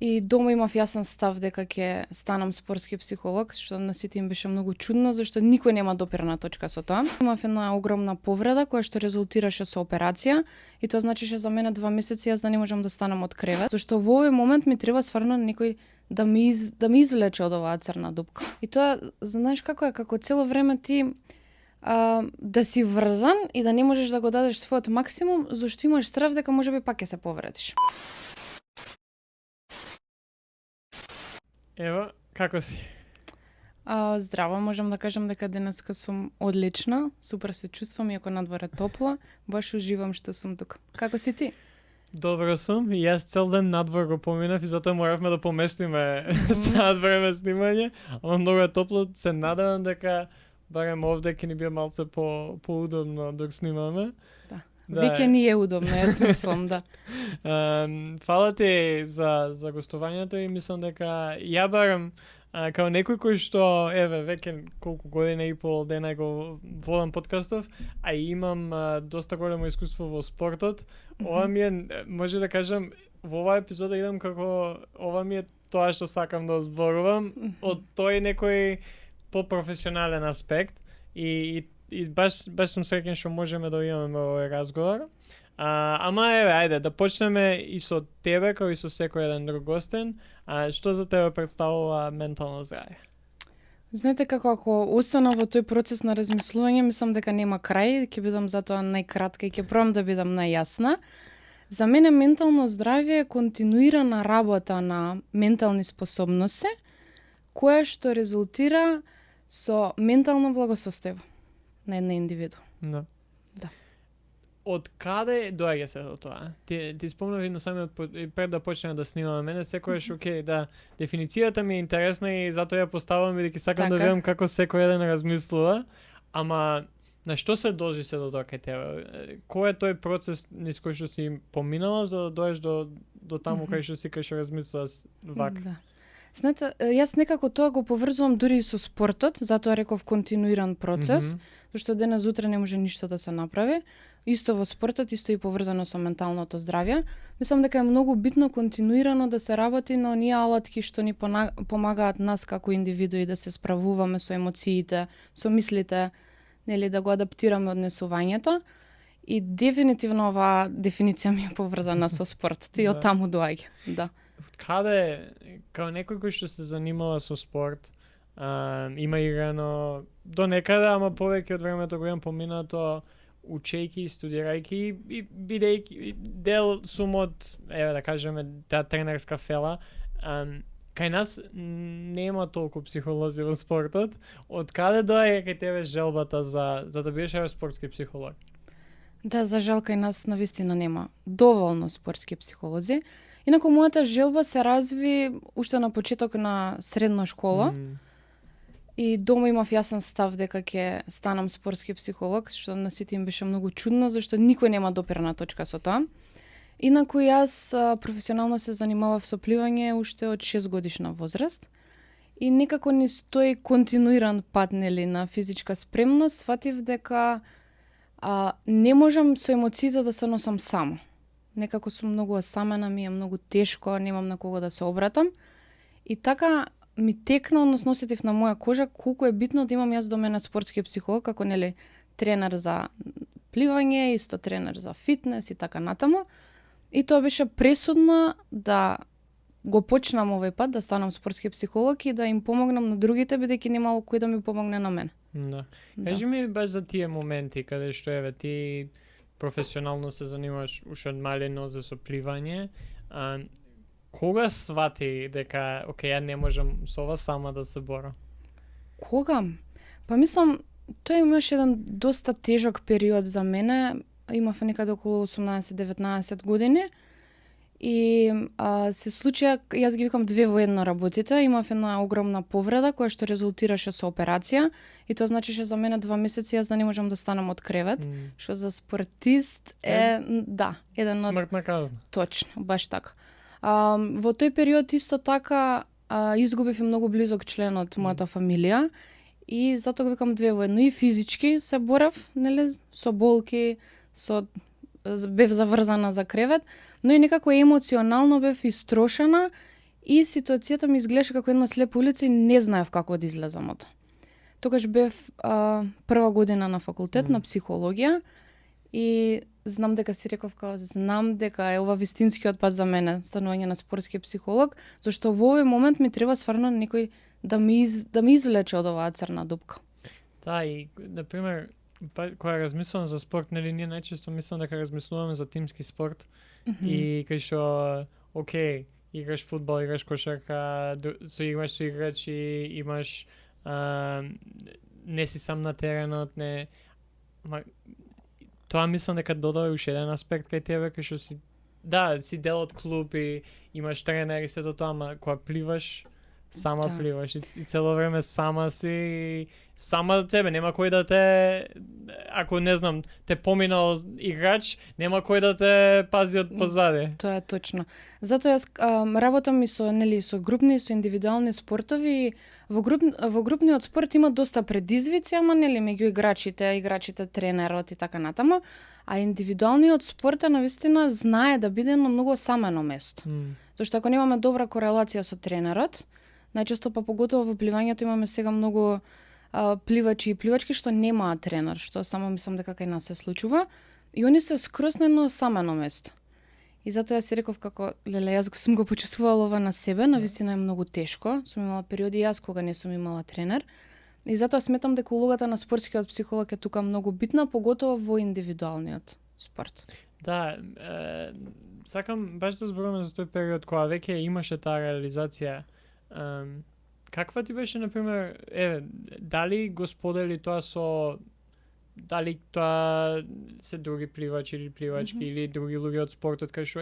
И дома имав јасен став дека ќе станам спортски психолог, што на сите им беше многу чудно, зашто никој нема допирна точка со тоа. Имав една огромна повреда која што резултираше со операција и тоа значеше за мене 2 месеци јас да не можам да станам од кревет, зашто во овој момент ми треба стварно некој да ми извлече од оваа црна дупка. И тоа, знаеш како е, како цело време ти да си врзан и да не можеш да го дадеш својот максимум, зашто имаш страв дека можеби пак ќе се повредиш. Ево, како си? Здраво, можам да кажам дека денеска сум одлична, супер се чувствам, иако надвор е топло, баш уживам што сум тука. Како си ти? Добро сум, и јас цел ден надвор го поминав и затоа моравме да поместиме саат време снимање, ама многу е топло, се надевам дека барем овде ќе ни биде малце поудобно док снимаме. Да. Веќе ни е удобно, јас мислам, да. Фала ти за гостувањето и мислам дека ја барам као некој кој што веќе колку година и пол дена го водам подкастов, а и имам доста големо искуство во спортот. Ова ми е, може да кажам, во оваа епизода идам како ова ми е тоа што сакам да зборувам од тој некој по-професионален аспект и баш сум среќен што можеме да имаме овој разговор. Ама ајде да почнеме и со тебе, како и со секој еден друг гостен. Што за тебе представува ментално здравје? Знаете како, ако останам во тој процес на размислување, мислам дека нема крај, ќе бидам затоа најкратка и ќе пробам да бидам најјасна. За мене ментално здравје е континуирана работа на ментални способности, која што резултира со ментално благосостојба на една индивиду. Да. Да. Од каде доаѓа се до тоа? Ти спомнав и на самиот пред да почнеме да снимаме, мене секојаш окей, да, дефиницијата ми е интересна и затоа ја поставам бидејќи сакам да видам како секој еден размислува, ама на што се дължи се до тоа кај тебе? Кој е тој процес низ кој што си поминала за да доеш до таму кај што си кај што размислуваш вака? Да. Знаете, јас некако тоа го поврзувам дури и со спортот, затоа реков континуиран процес, зашто денес утре не може ништо да се направи. Исто во спортот, исто и поврзано со менталното здравје. Мислам дека е многу битно континуирано да се работи на оние алатки што ни помагаат нас како индивидуи да се справуваме со емоциите, со мислите, нели да го адаптираме однесувањето. И дефинитивно оваа дефиниција ми е поврзана со спортот и од таму доаѓа. Да. Од каде, као некој кој што се занимава со спорт, има играно до некаде, ама повеќе од времето го имам поминато учејки, студирајки и бидејќи дел сум од, да кажеме, таа тренерска фела. Кај нас нема толку психолози во спортот. Од каде доаѓа кај тебе желбата за да бидеш спортски психолог? Да, за жал кај нас навистина нема доволно спортски психолози. Инаку мојата желба се разви уште на почеток на средна школа. И дома имав јасен став дека ќе станам спортски психолог, што на сите им беше многу чудно, зашто никој нема допирна точка со тоа. Инаку јас професионално се занимавав со пливање уште од 6 годишна возраст. И некако низ тој континуиран пат, нели, на физичка спремност, сватив дека не можам со емоциите да се носам само. Некако сум многу осамена, ми е многу тешко, немам на кого да се обратам. И така ми текна, односно осетив на моја кожа колку е битно да имам јас до мене спортски психолог, како нели тренер за пливање, исто тренер за фитнес и така натаму. И тоа беше пресудно да го почнам овој пат, да станам спортски психолог и да им помогнам на другите, бидејќи немало кој да ми помогне на мене. Да. Кажи ми баш за тие моменти каде што ти професионално се занимаваш уште од мали нозе со пливање. Кога свати дека, окей, ја не можам со ова сама да се борам? Кога? Па мислам, тоа имаше еден доста тежок период за мене. Имав некаде околу 18-19 години. И се случија, јас ги викам 2 во едно работите. Имав една огромна повреда која што резултираше со операција. И тоа значеше за мене 2 месеци јас да не можам да станам од кревет. Што за спортист е, да, еден од... Смртна казна. Точно, баш така. Во тој период исто така изгубив и многу близок член од мојата фамилија и затоа го викам 2 во едно. И физички се борев, нели, со болки, бев заврзана за кревет, но и некако емоционално бев истрошена И ситуацијата ми изгледаше како една слепа улица и не знаев како да излезам од. Тогаш бев прва година на факултет на психологија и знам дека си реков знам дека е ова вистинскиот пат за мене, станување на спортски психолог, зашто во овој момент ми треба стварно некој да ми извлече од оваа црна дупка. Да, и на пример кога размислувам за спорт, нели ние најчесто мислам дека размислуваме за тимски спорт и кај што окей, играш фудбал, играш кошарка, имаш соиграчи, имаш не си сам на теренот, не тоа мислам дека додава уште еден аспект кај тебе, кај што си дел од клуб и имаш тренер и сето тоа, ама кога пливаш, сама пливаш и цело време сама си и сама тебе, нема кој да те, ако не знам, те поминал играч, нема кој да те пази од позади. Тоа е точно. Затоа јас работам и со групни и со индивидуални спортови и во групниот спорт има доста предизвици, ама меѓу играчите, тренерот и така натаму, а индивидуалниот спорт е навистина знае да биде на многу самено место. Зашто ако немаме добра корелација со тренерот, најчесто па поготово во пливањето имаме сега многу пливачи и пливачки што немаат тренер, што само мислам дека кај нас се случува, и они се скроз на едно самено место. И затоа си реков јас сум го почувствувала ова на себе, навистина е многу тешко, сум имала периоди јас кога не сум имала тренер, и затоа сметам дека улогата на спортскиот психолог е тука многу битна, поготово во индивидуалниот спорт. Да, сакам баш да зборуваме за тој период кога веќе имаше таа реализација. Каква ти беше, например, дали го сподели тоа дали тоа се други пливачи или пливачки или други луѓе од спортот, кај што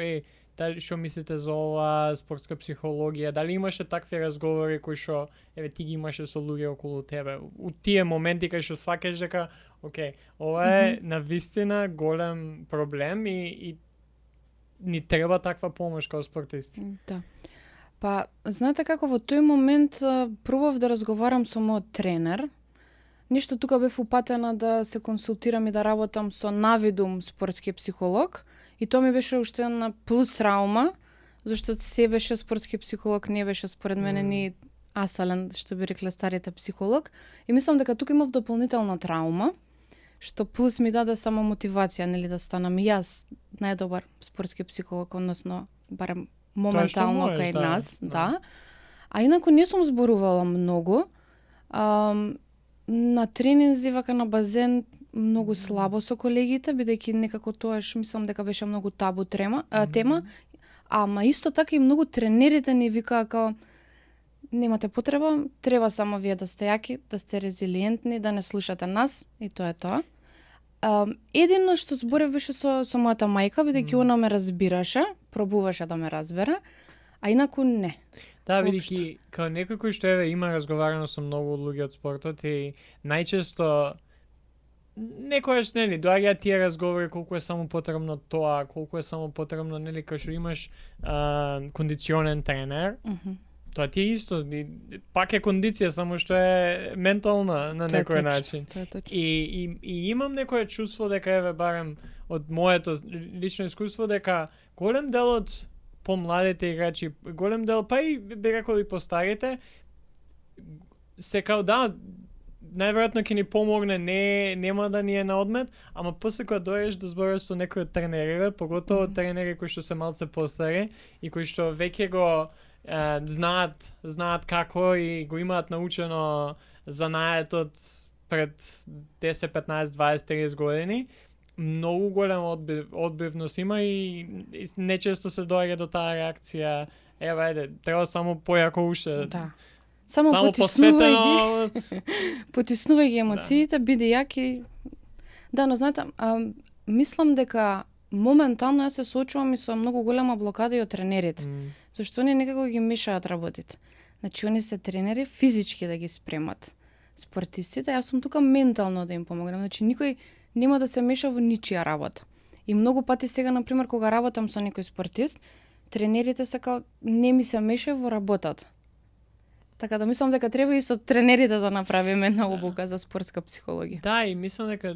дали што мислите за ова спортска психологија, дали имаше такви разговори кои што ти ги имаше со луѓе околу тебе, у тие моменти кај што сваќаш дека ова е навистина голем проблем и ни треба таква помош како спортисти. Да. Па, знаете како во тој момент пробав да разговарам со мојот тренер. Ништо тука бев упатена да се консултирам и да работам со навидум спортски психолог. И тоа ми беше уште една плюс траума, зашто се беше спортски психолог, не беше според мене ни асален, што би рекле старите психолог. И мислам дека тука имав дополнителна траума, што плюс ми даде само мотивација, да станам јас најдобар спортски психолог, односно барем моментално кај нас, да. А инаку не сум зборувала многу. На тренинзи вака на базен многу слабо со колегите, бидејќи некако тоаш мислам дека беше многу табу тема, ама исто така и многу тренерите ни викаа како немате потреба, треба само вие да сте јаки, да сте резилиентни, да не слушате нас и тоа е тоа. Едино што зборев беше со мојата мајка, бидејќи она ме разбираше, пробуваше да ме разбере, а инаку не. Да, бидејќи као некој кој што има разговарано со многу луѓе од спортот и најчесто некојаш доаѓаат тие разговори колку е само потребно тоа, колку е само потребно кај што имаш кондиционен тренер. Тоа ти е исто, пак е кондиција, само што е ментална на некој начин. И имам некое чувство дека барем од моето лично искуство дека голем дел од помладите играчи, голем дел, па и би рекол и постарите, се као најверојатно ќе ни помогне, нема да ни е на одмет, ама после кога дојдеш да збориш со некој од тренерите, поготово тренери кои што се малце постари и кои што веќе го знаат како и го имаат научено занаетот пред 10, 15, 20, 30 години, многу голема одбивност има и нечесто се доаѓа до таа реакција. Треба само појако уште. Да. Само потиснувај ги емоциите, биди јаки. Да, но знаете, мислам дека моментално јас се соочувам и со многу голема блокада и од тренерите. Зашто они некако ги мешаат работите. Значи, они се тренери физички да ги спремат спортистите, јас сум тука ментално да им помогнам. Значи, никој нема да се меша во ничија работа. И многу пати сега, например, кога работам со некој спортист, тренерите се као не ми се меша во работата. Така да мислам дека треба и со тренерите да направиме една обука за спортска психологија. Да, и мислам дека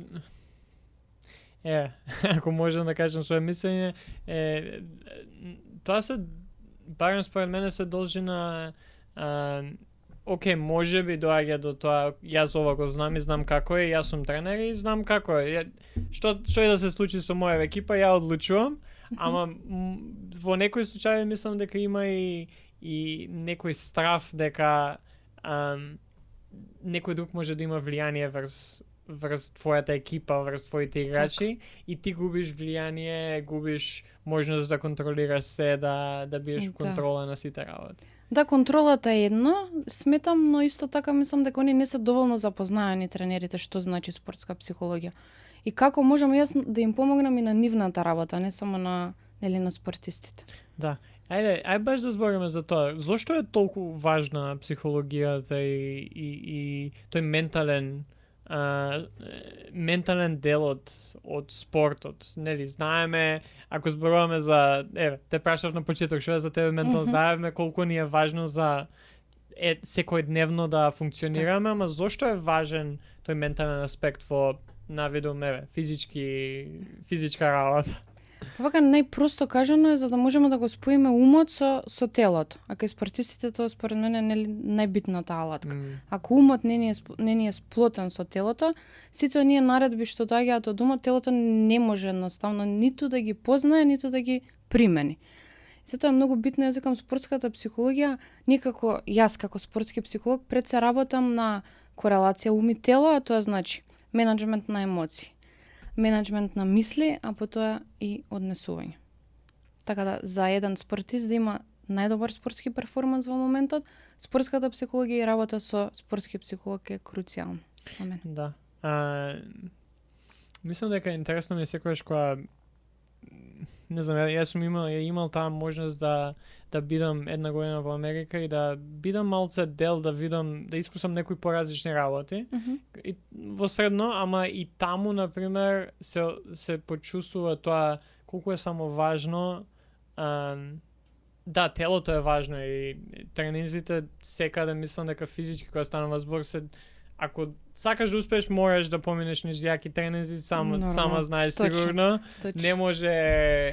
ако можам да кажам своје мислење, тоа се барем според мене се должи на окей, може би доаѓа до тоа, јас ова го знам и знам како е, јас сум тренер и знам како е. Што е да се случи со моја екипа, ја одлучувам, ама во некои случаи мислам дека има и некој страв дека некој друг може да има влијание врз твојата екипа, врз твоите играчи и ти губиш влијание, губиш можност да контролираш се, да биеш во контрола на сите работи. Да, контролата е едно, сметам, но исто така мислам дека они не се доволно запознаени тренерите што значи спортска психологија. И како можам јас да им помогнам и на нивната работа, не само на спортистите. Да. Ајде баш да збориме за тоа. Зошто е толку важна психологијата и тој ментален дел од спортот? Нели, знаеме, ако зборуваме за, те прашав на почеток, што е за тебе ментално, знаеме колку ни е важно за секојдневно да функционираме, ама зошто е важен тој ментален аспект во навидум, физичка работа? Вака најпросто кажано е за да можеме да го споиме умот со телото. А кај спортистите тоа според мене е најбитната алатка. Ако умот не ни е сплотен со телото, сите оние наредби што доаѓаат од умот, телото не може едноставно ниту да ги познае, ниту да ги примени. Затоа е многу битно, јас викам, спортската психологија, никако јас како спортски психолог пред се работам на корелација ум и тело, а тоа значи менаџмент на емоции, менаџмент на мисли, а потоа и однесување. Така да, за еден спортист да има најдобар спортски перформанс во моментот, спортската психологија и работа со спортски психолог е круцијална за мене. Да. Мислам дека интересно ми е секогаш кога не знам, јас сум имал таа можност да бидам една година во Америка и да бидам малце дел, да искусам некои поразлични работи. И во средно, ама и таму, например, се почувствува тоа колку е само важно. Да, телото е важно и тренинзите секаде мислам дека физички кога станува збор ако сакаш да успееш, мораш да поминеш низ јаки тренинзи, сама знаеш сигурно. Точно. Не може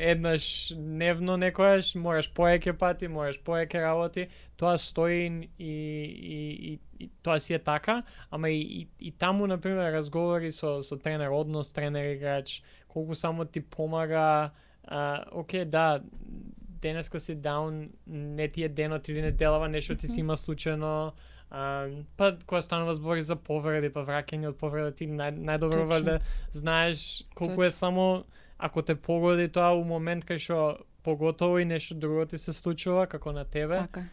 еднаш дневно некојаш, мораш поеќе пати, мораш поеќе работи. Тоа стои и тоа си е така, ама и таму, например, разговори со тренер, однос тренер-играч, колку само ти помага, окей, да, денеска си даун, не ти е денот или неделава, нешто ти си има случајно, па кога станува збори за повреди, па враќање од повреда, ти најдобро валјда знаеш колку е само ако те погоди тоа у момент кај што поготово и нешто друго ти се случува како на тебе. Така.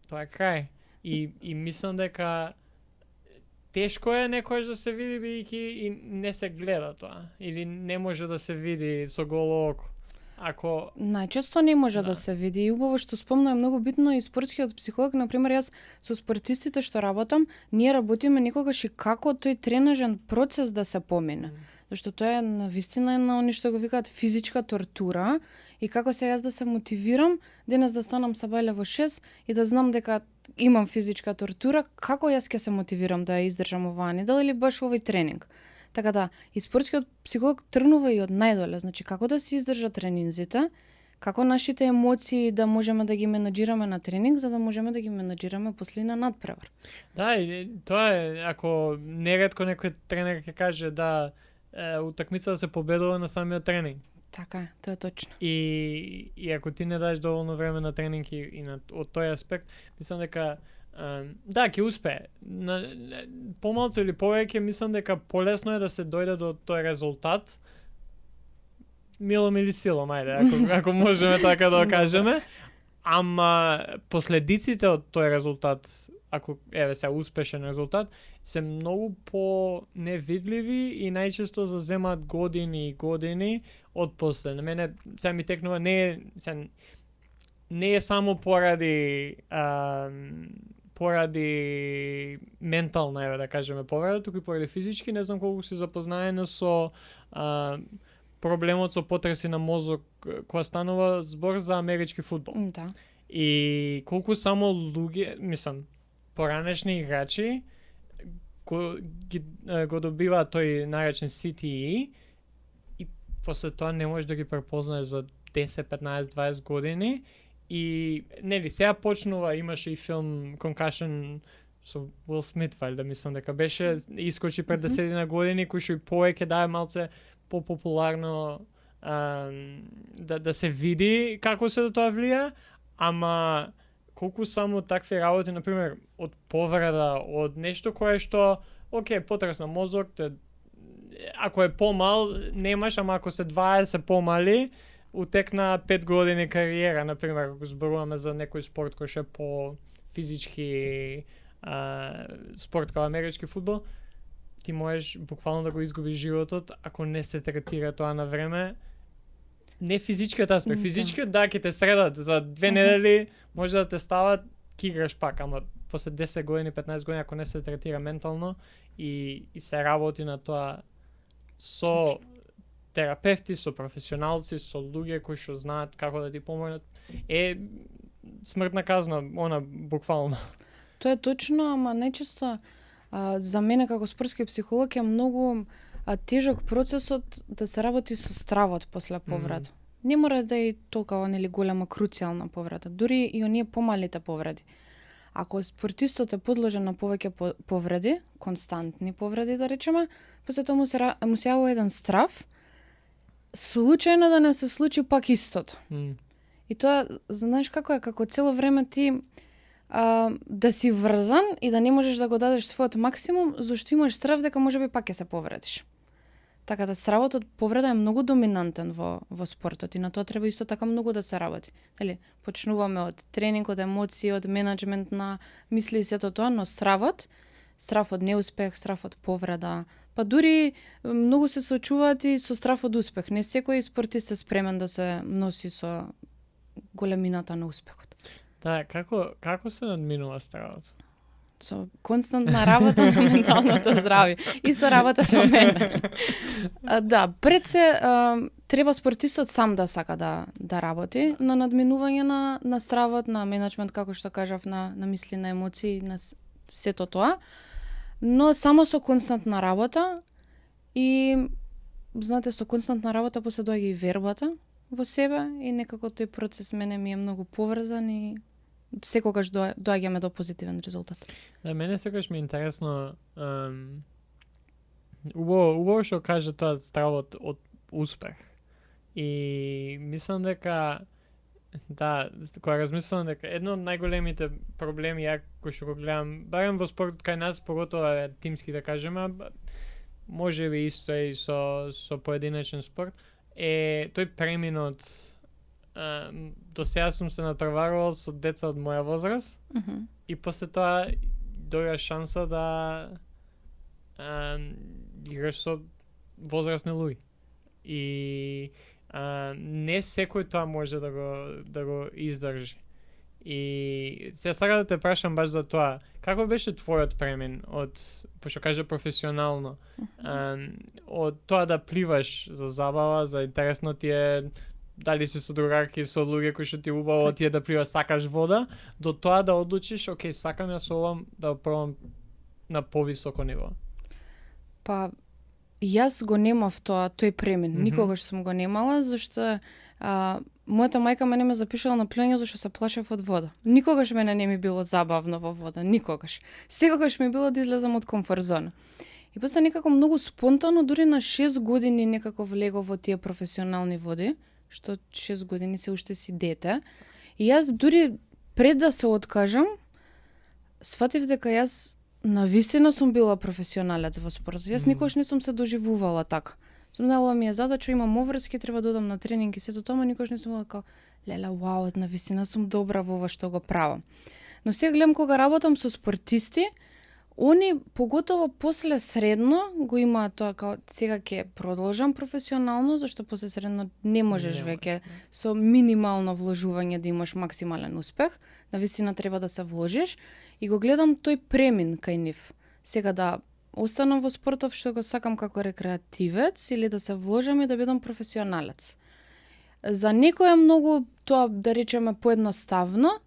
Тоа е крај. И мислам дека тешко е некојаш да се види бидејќи и не се гледа тоа или не може да се види со голо око. Ако најчесто не може да се види и убаво што спомна е многу битно и спортскиот психолог, например јас со спортистите што работам, ние работиме некогаш и како тој тренажен процес да се помине. Зашто тоа е навистина една они што го викаат физичка тортура и како се јас да се мотивирам денес да станам сабајле во 6 и да знам дека имам физичка тортура, како јас ќе се мотивирам да ја издржам оваа недела или баш овој тренинг. Така да, и спортскиот психолог тргнува и од најдоле, значи како да се издржат тренинзите, како нашите емоции да можеме да ги менаџираме на тренинг, за да можеме да ги менаџираме после на надпревар. Да, и тоа е, ако неретко некој тренер ќе каже да утакмица да се победува на самиот тренинг. Така е, тоа е точно. И ако ти не дадеш доволно време на тренинг и од тој аспект, мислам дека да, ќе успее. Помалку или повеќе, мислам дека полесно е да се дојде до тој резултат. Милом или силом, ајде, ако можеме така да го кажеме. Ама последиците од тој резултат, ако се успешен резултат, се многу по невидливи и најчесто заземаат години и години од после. На мене сега ми текнува не е само поради ментална, да кажеме, повреда, туку и поради физички, не знам колку си запознаена со проблемот со потреси на мозок кога станува збор за амерички фудбал. Да. И колку само луѓе, мислам, поранешни играчи го добиваат тој наречен CTE и после тоа не можеш да ги препознаеш за 10, 15, 20 години И нели сега почнува, имаше и филм Concussion со Уил Смит, валјда мислам дека беше, искочи пред 10 години, кој што и повеќе дае малце популарно да се види како се до тоа влија, ама колку само такви работи, например, од повреда, од нешто кое што, окей, потрес на мозок, ако е помал, немаш, ама ако се 20 помали, утекна 5 години кариера, например, ако зборуваме за некој спорт кој што е по физички спорт како амерички фудбал, ти можеш буквално да го изгубиш животот ако не се третира тоа на време. Не физичкиот аспект, физичкиот да ќе те средат за 2 недели, може да те стават, ќе играш пак, ама после 10 години, 15 години ако не се третира ментално и се работи на тоа со терапевти, со професионалци, со луѓе кои што знаат како да ти помогнат, е смртна казна, она буквално. Тоа е точно, ама најчесто за мене како спортски психолог е многу тежок процесот да се работи со стравот после повреда. Не мора да е толкова нели голема круцијална повреда, дури и оние помалите повреди. Ако спортистот е подложен на повеќе повреди, константни повреди да речеме, после тоа му се јавува еден страв, случајно да не се случи пак истото. И тоа, знаеш како е, како цело време ти да си врзан и да не можеш да го дадеш својот максимум, зашто имаш страв дека можеби пак ќе се повредиш. Така да стравот од повреда е многу доминантен во спортот и на тоа треба исто така многу да се работи. Дали, почнуваме од тренинг, од емоции, од менаџмент на мисли и сето тоа, но страв од неуспех, страв од повреда, па дури многу се соочуваат и со страв од успех. Не секој спортист е спремен да се носи со големината на успехот. Да, како се надминува стравот? Со константна работа на менталното здравје и со работа со мене. Да, пред се треба спортистот сам да сака да работи на надминување на стравот, на менаџмент, како што кажав, на мисли, на емоции, на сето тоа. Но само со константна работа и знаете, со константна работа после доаѓа и вербата во себе и некако тој процес мене ми е многу поврзан и секогаш доаѓаме до позитивен резултат. Да, мене секогаш ми е интересно убаво што каже тоа стравот од успех. И мислам дека да, кога размислувам дека едно од најголемите проблеми ја кој што го гледам, барем во спортот кај нас, поготово е тимски да кажеме, може би исто и со поединечен спорт, е тој преминот. До сега сум се натпреварувал со деца од моја возраст и после тоа доја шанса да играш со возрастни луѓе. И не секој тоа може да го издржи. И сега сакам да те прашам баш за тоа. Како беше твојот премин од, пошто каже професионално, од тоа да пливаш за забава, за интересно ти е, дали си со другарки, со луѓе кои што ти убаво ти е да пливаш, сакаш вода, до тоа да одлучиш, окей, сакам ја со овам да пробам на повисоко ниво? Па, јас го немав тој премин. Никогаш сум го немала, зашто мојата мајка мене ме запишала на плување зашто се плашев од вода. Никогаш мене не ми било забавно во вода, никогаш. Секогаш ми било да излезам од комфорт зона. И после некако многу спонтано, дури на 6 години некако влегов во тие професионални води, што 6 години се уште си дете. И јас дури пред да се откажам, сватив дека јас навистина сум била професионалец во спортот. Јас никогаш не сум се доживувала така. Сум знала ми е задача, имам обврски, треба да одам на тренинг и сето тоа, никогаш не сум била како леле, вау, навистина сум добра во ова што го правам. Но сега гледам кога работам со спортисти, они поготово после средно го имаат тоа како сега ќе продолжам професионално, зашто после средно не можеш веќе со минимално вложување да имаш максимален успех. Навистина треба да се вложиш и го гледам тој премин кај нив. Сега да останам во спортов што го сакам како рекреативец или да се вложам и да бидам професионалец. За некој е многу тоа, да речеме, поедноставно,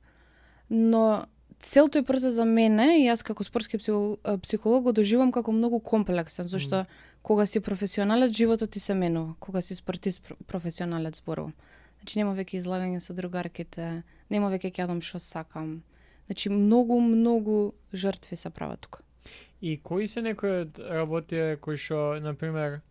но цел тој процес за мене, и јас како спортски психолог го доживам како многу комплексен, зашто кога си професионалец, животот ти се менува. Кога си спортист професионалец, зборувам. Значи нема веќе излагање со другарките, нема веќе ќе јадам што сакам. Значи многу жртви се прават тука. И кои се некои од работи кои што, например,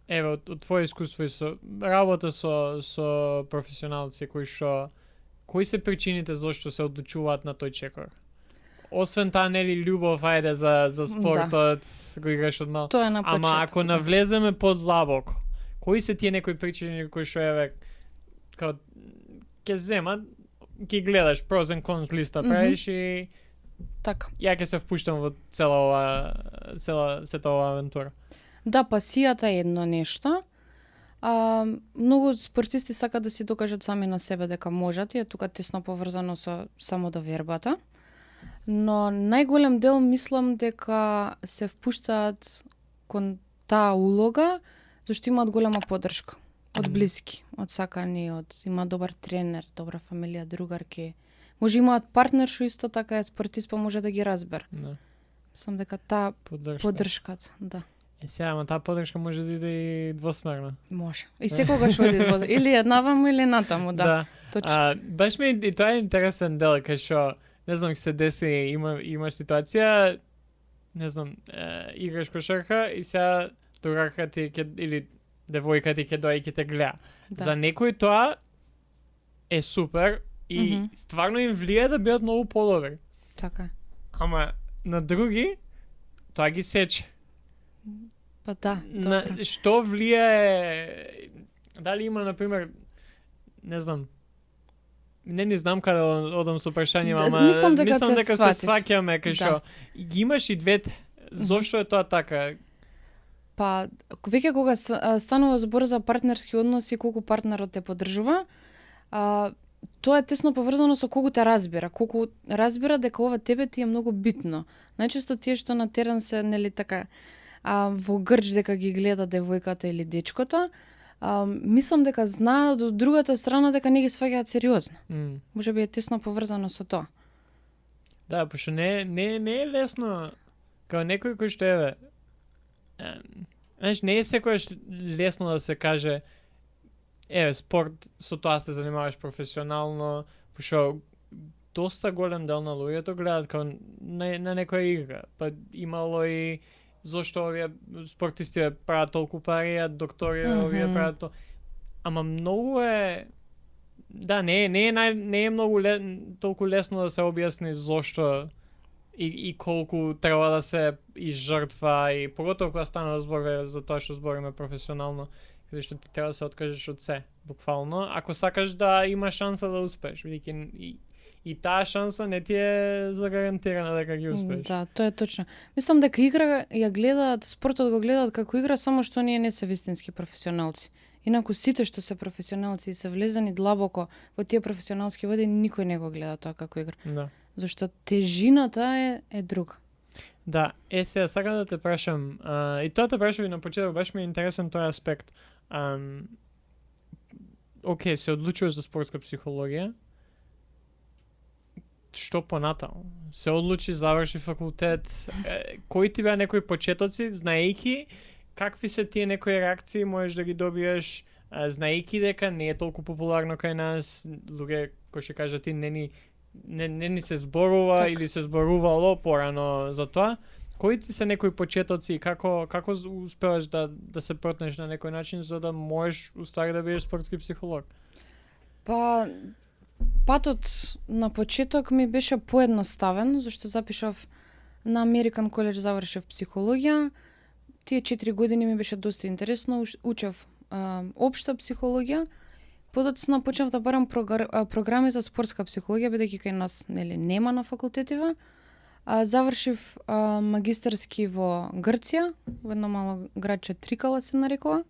еве од твое искуство и со работа со професионалци кои се причините зашто се одлучуваат на тој чекор? Освен таа нели љубов ајде за спортот, го играш од мал. Тоа е на почеток. Ама ако навлеземе подлабоко, кои се тие некои причини кои што еве као ќе земат, ќе гледаш pros and cons листа правиш и така. ја ќе се впуштам во сета ова авантура. Да, пасијата е едно нешто. Многу спортисти сакаат да си докажат сами на себе дека можат и е тука тесно поврзано со самодовербата. Но најголем дел мислам дека се впуштаат кон таа улога зашто имаат голема поддршка од блиски, од сакани, има добар тренер, добра фамилија, другарки. Може имаат партнер што исто така е спортист, па може да ги разбере. Да. Мислам дека таа поддршката, да. Сега, ама таа поддршка може да иде и двосмерно. Може. И секогаш оди или еднаваму или натаму, да. Точно. Баш ми и тоа е интересен дел, кај што не знам се деси има ситуација, не знам, играш кошарка и сега другарка ти или девојка ти ќе доаѓа и ќе те гледа. Да. За некој тоа е супер и стварно им влие да бидат многу подобри. Така. Ама на други тоа ги сече. Па да, добро. Што влие, дали има, например, не знам, не знам каде одам со прашањето, ама мислам дека се сваќаме кај што ги имаш и двете. Зошто е тоа така? Па, веќе кога станува збор за партнерски односи, колку партнерот те поддржува, тоа е тесно поврзано со колку те разбира. Колку разбира дека ова тебе ти е многу битно. Најчесто тие што на терен се, нели така, во грч дека ги гледа девојката или дечкото, мислам дека знаат од другата страна дека не ги сваќаат сериозно. Може би е тесно поврзано со тоа. Да, пошто не е лесно као некој кој што еве. Знаеш, не е секојаш лесно да се каже еве спорт со тоа се занимаваш професионално, пошто доста голем дел на луѓето гледаат као на некоја игра. Па имало и зошто овие спортисти прават толку пари, а доктори овие прават тоа. Ама многу е не е многу толку лесно да се објасни зошто и колку треба да се жртва и поготово кога станува збор за тоа што збориме професионално, каде што ти треба да се откажеш од се, буквално, ако сакаш да имаш шанса да успееш, бидејќи и таа шанса не ти е загарантирана дека ги успееш. Да, тоа е точно. Мислам дека игра ја гледаат, спортот го гледаат како игра, само што ние не се вистински професионалци. Инаку сите што се професионалци и се влезани длабоко во тие професионалски води, никој не го гледа тоа како игра. Да. Зашто тежината е друга. Да, сега сакам да те прашам, и тоа те прашав и на почеток, баш ми е интересен тој аспект. Океј, се одлучуваш за спортска психологија, што понатаму? Се одлучи, заврши факултет, кои ти беа некои почетоци, знаејќи какви се тие некои реакции можеш да ги добиеш, знаејќи дека не е толку популарно кај нас, луѓе кои ќе кажат ти не ни се зборува так. Или се зборувало порано за тоа. Кои ти се некои почетоци и како успеваш да се протнеш на некој начин за да можеш уствари да бидеш спортски психолог? Па патот на почеток ми беше поедноставен, зашто запишав на American College, завршив психологија. Тие 4 години ми беше доста интересно, учев општа психологија. Подоцна почнав да барам програми за спортска психологија, бидејќи кај нас нема на факултетива. Завршив магистарски во Грција, во едно мало градче Трикала се нарекува.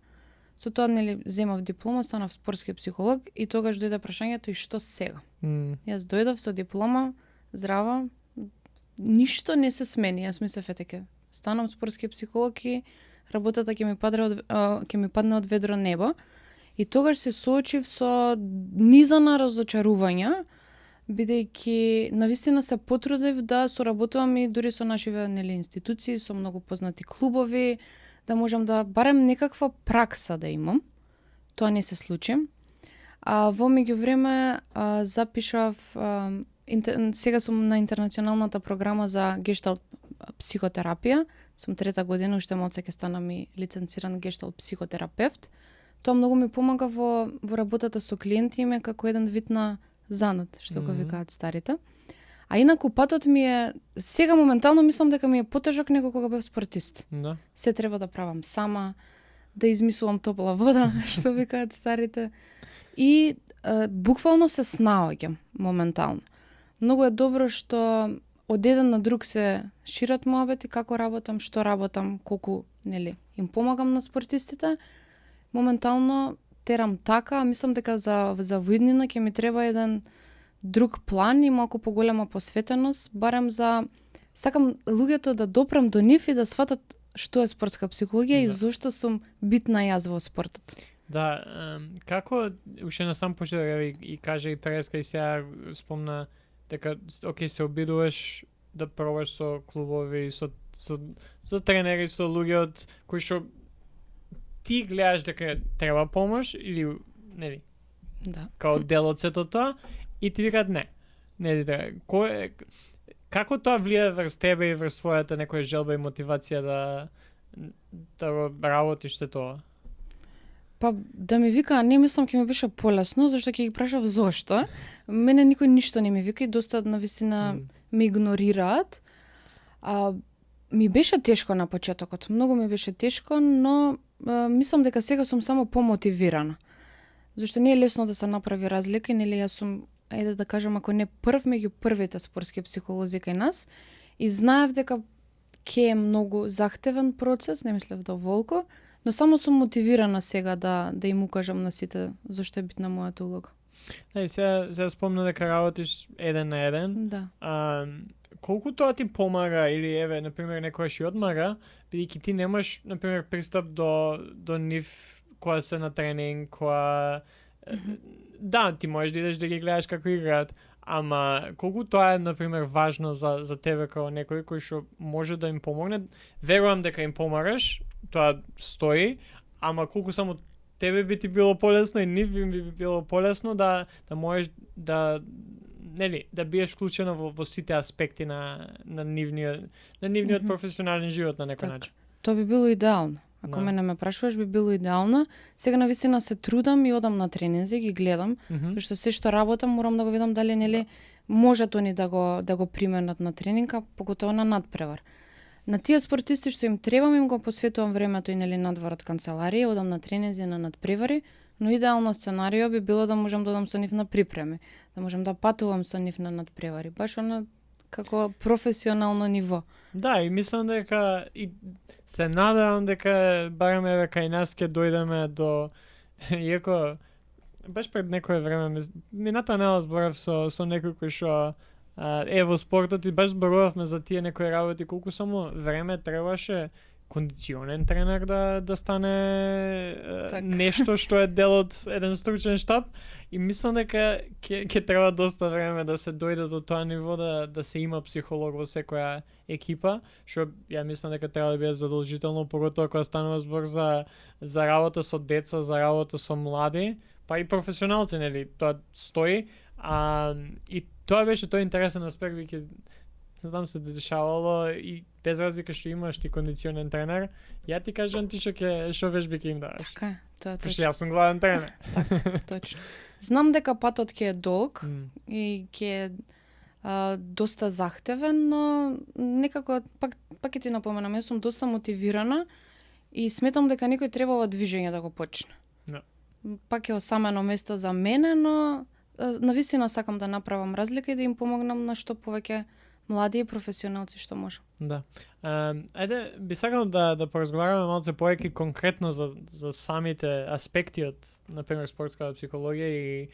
Со тоа земав диплома, станав спортски психолог и тогаш дојде прашањето и што сега. Јас дојдов со диплома, здрава, ништо не се смени. Јас мислев дека станам спортски психолог и работата ќе ми падне од ведро небо. И тогаш се соочив со низа на разочарувања, бидејќи навистина се потрудев да соработувам и дури со нашиве институции, со многу познати клубови, да можам да барем некаква пракса да имам. Тоа не се случи. А во меѓувреме запишав сега сум на интернационалната програма за гешталт психотерапија. Сум 3-та година, уште малце ќе станам и лиценциран гешталт психотерапевт. Тоа многу ми помага во работата со клиенти, ме како еден вид на занат, што го викаат старите. А инаку патот ми е, сега моментално мислам дека ми е потежок него кога бев спортист. Да. Се треба да правам сама, да измислувам топла вода, што викаат старите. И буквално се снаоѓам моментално. Многу е добро што од еден на друг се шират моабети, како работам, што работам, колку, нели, им помагам на спортистите. Моментално терам така, а мислам дека за воиднина ќе ми треба еден друг план и малку поголема посветеност, барем за сакам луѓето да допрам до нив и да сватат што е спортска психологија и зошто сум битна јас во спортот. Да, како уште на сам почеток и кажа и Преска и сега спомна дека окей се обидуваш да пробаш со клубови, со тренери, со луѓе од кои што ти гледаш дека треба помош или нели? Да. Као дел од сето тоа и ти викаат не ти треба. Како тоа влијае врз тебе и врз твојата некоја желба и мотивација да го работиш тоа? Па да ми вика, не мислам ќе ми беше полесно, зашто ќе ги прашав зошто. Мене никој ништо не ми вика и доста навистина ме игнорираат. Ми беше тешко на почетокот, многу ми беше тешко, но мислам дека сега сум само помотивирана. Зашто не е лесно да се направи разлика, нели јас сум, ајде да кажам, ако не прв меѓу првите спортски психолози кај нас, и знаев дека ќе е многу захтевен процес, не мислев доволку, но само сум мотивирана сега да им укажам на сите зашто е битна мојата улога. Сега спомна дека работиш еден на еден. Да. Колку тоа ти помага или еве на пример некојаш и одмара, бидејќи ти немаш на пример пристап до нив кога се на тренинг, кога да, ти можеш да идеш да ги гледаш како играат, ама колку тоа е на пример важно за тебе како некој кој што може да им помогне. Верувам дека им помагаш, тоа стои, ама колку само тебе би ти било полесно и нив би било полесно да можеш да биеш вклучена во сите аспекти на нивниот професионален живот на некој начин. Тоа би било идеално. Ако мене ме прашуваш, би било идеално. Сега навистина се трудам и одам на тренинзи, ги гледам, зашто се што работам морам да го видам дали нели можат они да го применат на тренинга, поготово на надпревар. На тие спортисти што им требам, им го посветувам времето и нели надвор од канцеларија, одам на тренинзи, на надпревари, но идеално сценарио би било да можам да одам со нив на припреми, да можам да патувам со нив на надпревари, баш на како професионално ниво. Да, и мислам дека и се надевам дека барем еве кај нас ќе дојдеме до иако баш пред некое време мината недела зборав со некој кој што во спортот и баш зборувавме за тие некои работи, колку само време требаше кондиционен тренер да стане нешто што е дел од еден стручен штаб, и мислам дека ќе треба доста време да се дојде до тоа ниво да се има психолог во секоја екипа, што ја мислам дека треба да биде задолжително, поготоа кога станува збор за работа со деца, за работа со млади, па и професионалци, нели, тоа стои, и тоа беше тој интересен аспект, веќе там се дешавало и без разлика што имаш ти кондиционен тренер, ја ти кажам ти што вежби ќе им даваш. Така е, тоа е точно. Јас сум главен тренер. Така, точно. Знам дека патот ќе е долг и ќе е доста захтевен, но некако пак ќе ти напоменам, јас сум доста мотивирана и сметам дека некој треба ова движење да го почне. Да. Пак е осамено место за мене, но навистина сакам да направам разлика и да им помогнам на што повеќе млади и професионалци што можам. Да. Ајде, би сакал да поразговараме малце повеќе конкретно за самите аспекти од, например, спортска психологија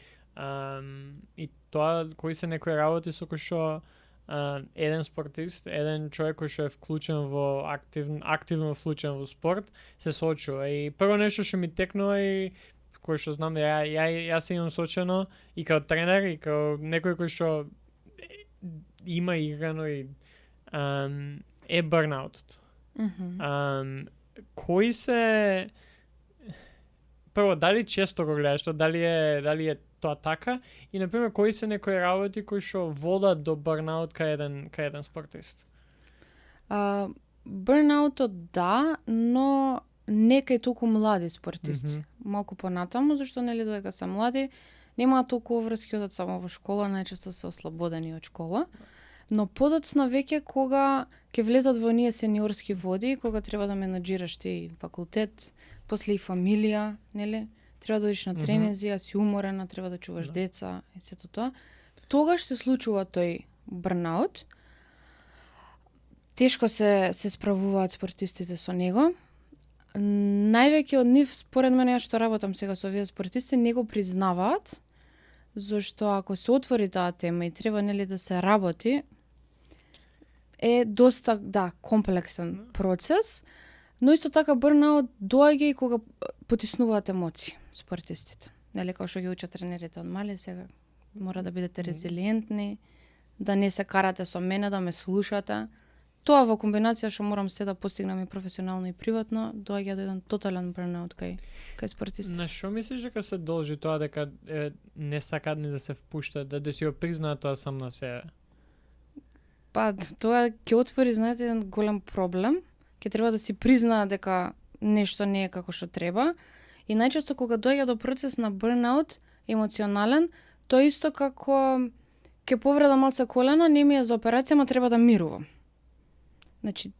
и тоа кои се некои работи со кои што еден спортист, еден човек кој што е вклучен во активно вклучен во спорт, се соочува. И прво нешто што ми текнува и кој што знам да јас се имам соочено и као тренер и као некој кој што има играно и е бърнаутот. Кои се прво дали често го гледаш, дали е тоа така и на пример кои се некои работи кои што водат до бурнаут кај еден спортист? Бурнаутот да, но не кај толку млади спортисти. Малку понатаму, зашто нели додека се млади, немаат толку врски одат само во школа, најчесто се ослободени од школа. Но подоцна веќе кога ќе влезат во оние сениорски води, кога треба да менаџираш ти факултет, после и фамилија, нели? Треба да одиш на тренинзи, а си уморена, треба да чуваш деца и сето тоа. Тогаш се случува тој бурнаут. Тешко се справуваат спортистите со него. Највеќе од нив, според мене, што работам сега со овие спортисти, не го признаваат, зашто ако се отвори таа тема и треба нели да се работи, е доста, комплексен процес, но исто така бурнаут доаѓа и кога потиснуваат емоции спортистите. Нели, како што ги учат тренерите од мали, сега мора да бидете резилиентни, да не се карате со мене, да ме слушате. Тоа во комбинација што морам се да постигнам и професионално и приватно, доаѓа до еден тотален бурнаут кај спортистите. На што мислиш дека се должи тоа дека не сакаат ни да се впуштат, да си го признаат тоа сам на себе? Па, тоа ќе отвори, знаете, еден голем проблем. Ќе треба да си признаат дека нешто не е како што треба. И најчесто кога доаѓа до процес на бурнаут, емоционален, тоа исто како ќе повреда малце колено, не ми е за операција, ма треба да мирувам. Значи,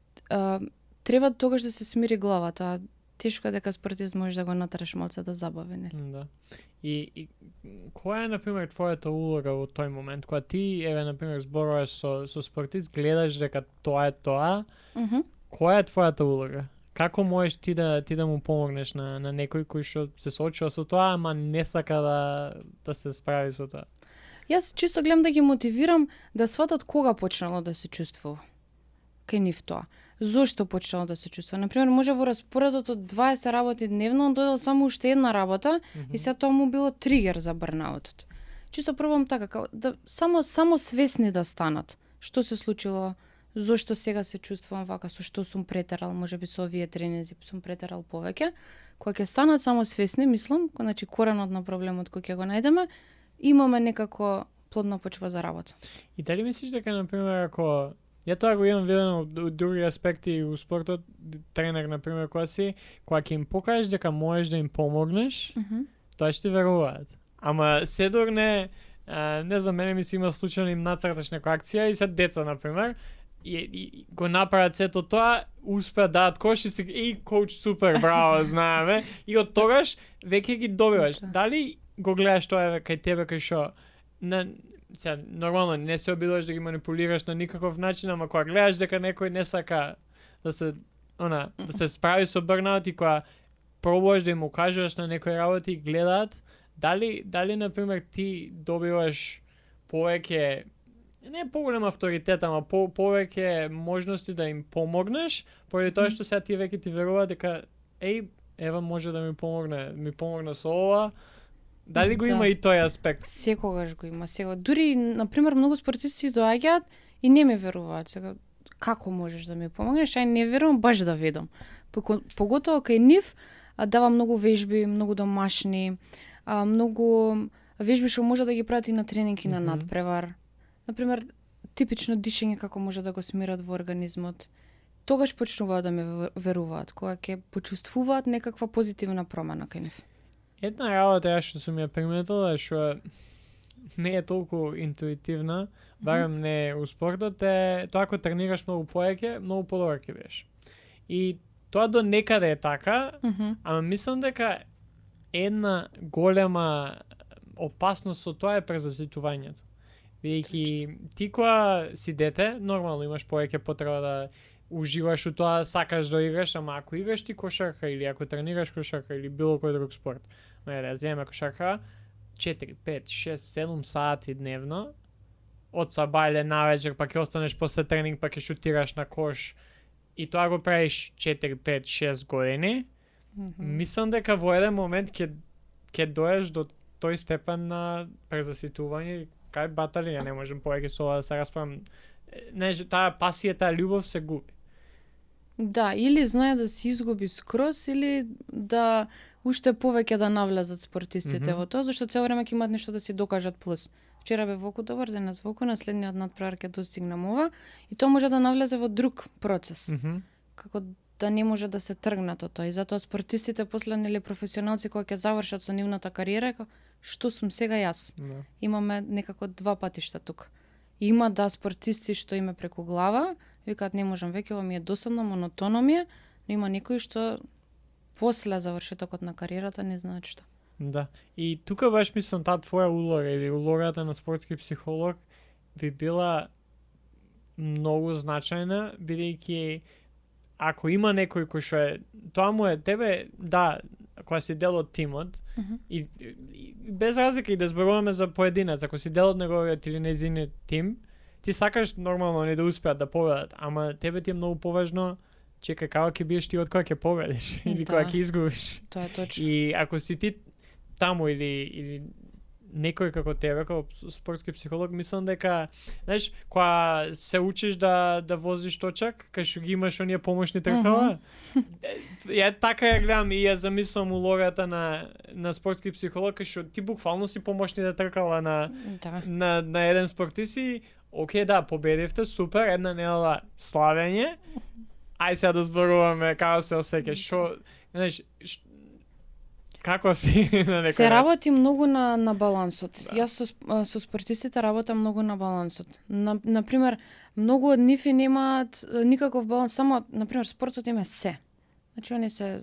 треба тогаш да се смири главата. Тешко е дека спортист можеш да го натераш малце да забави, нели? Да. И која е, например, твојата улога во тој момент? Кога ти, например, зборуваш со спортист, гледаш дека тоа е тоа, која е твојата улога? Како можеш ти да му помогнеш на некој кој што се соочува со тоа, ама не сака да се справи со тоа? Јас чисто гледам да ги мотивирам да сватат кога почнало да се чувствува кај нив тоа. Зошто почнало да се чувствува? Например, може во распоредот од 20 работи дневно, он додел само уште една работа и сега тоа му било тригер за бурнаутот. Чисто пробам така, да само свесни да станат. Што се случило? Зошто сега се чувствувам вака, со што сум претерал, можеби со овие тренинзи сум претерал повеќе. Кога ќе станат само свесни, мислам, значи коренот на проблемот кој ќе го најдеме, имаме некако плодна почва за работа. И дали мислиш дека, например, ако ја тоа го имам видено од други аспекти у спортот, тренер, например, кога ќе им покажеш дека можеш да им помогнеш, тоа ќе ти веруваат. Ама седор не знам, мене ми се има случај да им нацрташ некоја акција и се деца, например, и го направат сето тоа, успеа дадат кош и коуч супер, браво, знаеме, и од тогаш веќе ги добиваш. Дали го гледаш тоа кај тебе кај што сега, нормално не се обидуваш да ги манипулираш на никаков начин, ама кога гледаш дека некој не сака да се справи со бурнаут и кога пробуваш да им укажуваш на некои работи и гледаат, дали например ти добиваш повеќе не поголем авторитет, ама повеќе можности да им помогнеш, поради тоа што сега ти веќе ти веруваат дека ева може да ми помогне со ова. Дали го има и тој аспект? Секогаш го има. Сега дури, например, многу спортисти доаѓаат и не ме веруваат. Сега како можеш да ми помогнеш? Ај не верувам, баш да видам. Поготово кај нив дава многу вежби, многу домашни, многу вежби што може да ги прати на тренинг и на надпревар. Например, типично дишење како може да го смират во организмот. Тогаш почнуваат да ме веруваат, кога ќе почувствуваат некаква позитивна промена кај нив. Една работа што сум ја приметила, што не е толку интуитивна, барем не у спортот, е тоа ако тренираш многу повеќе, многу подобар ќе бидеш. И тоа до некаде е така, ама мислам дека една голема опасност со тоа е презаситувањето. Бидејќи ти кога си дете, нормално имаш повеќе потреба да уживаш у тоа, сакаш да играш, ама ако играш ти кошарка или ако тренираш кошарка или било кој друг спорт, да земеме кошарка 4, 5, 6, 7 сати дневно, од сабајле навечер, па ќе останеш после тренинг, па ќе шутираш на кош, и тоа го правиш 4, 5, 6 години, мислам дека во еден момент ќе доеш до тој степен на презаситување, кај батали, ја не можем повеќе со ова да се расправам. Таа пасија, таа љубов се губи. Да, или знае да се изгуби скроз, или да уште повеќе да навлезат спортистите во тоа, зашто цело време ќе имаат нешто да си докажат плюс. Вчера бе Воку добар, денес Воку, на следниот надпревар ќе достигнам ова, и тоа може да навлезе во друг процес. Како да не може да се тргнат од тоа. И затоа спортистите после, нели, професионалци кои ќе завршат со нивната кариера, што сум сега јас? Да. Имаме некако два патишта тука. Има да спортисти што име преку глава, викаат не можам веќе, ова ми е досадно, монотонно ми е, но има некои што после завршетокот на кариерата не знаат што. Да. И тука баш мислам таа твоја улога или улогата на спортски психолог би била многу значајна, бидејќи ако има некој кој што е, тоа му е тебе, да, кога си дел од тимот, и без разлика и да зборуваме за поединец, ако си дел од неговиот или нејзиниот тим, ти сакаш нормално не да успеат да победат, ама тебе ти е многу поважно, чекај како ќе биеш ти од кога ќе победиш или кога ќе изгубиш. Тоа е точно. И ако си ти таму или некој како тебе, како спортски психолог, мислам дека, знаеш, кога се учиш да возиш точак, кај што ги имаш оние помошни тркала, ја така ја гледам и ја замислам улогата на спортски психолог, кај што ти буквално си помошните тркала на еден спортист и окей, да, победивте, супер, една недела славење. Ај сега да зборуваме како се осеќаш, што, знаеш, како си на некој се работи многу на балансот. Да. Јас со спортистите работам многу на балансот. Например, многу од нив немаат никаков баланс, само, например, спортот им е се. Значи, они се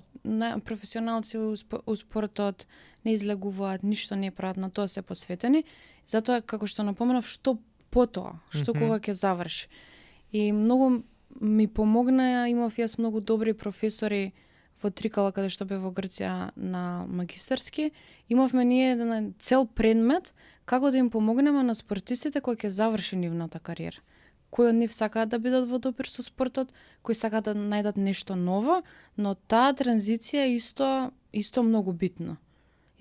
професионалци у спортот, не излегуваат, ништо не прават, на тоа се посветени. Затоа, како што напоменав, што потоа, што кога ќе заврши. И многу ми помогна, имав јас многу добри професори во Трикала, каде што бе во Грција на магистарски. Имавме ние еден цел предмет како да им помогнеме на спортистите кои ќе заврши нивната кариера. Кои од нив сакаат да бидат во допир со спортот, кои сакаат да најдат нешто ново, но таа транзиција е исто многу битна.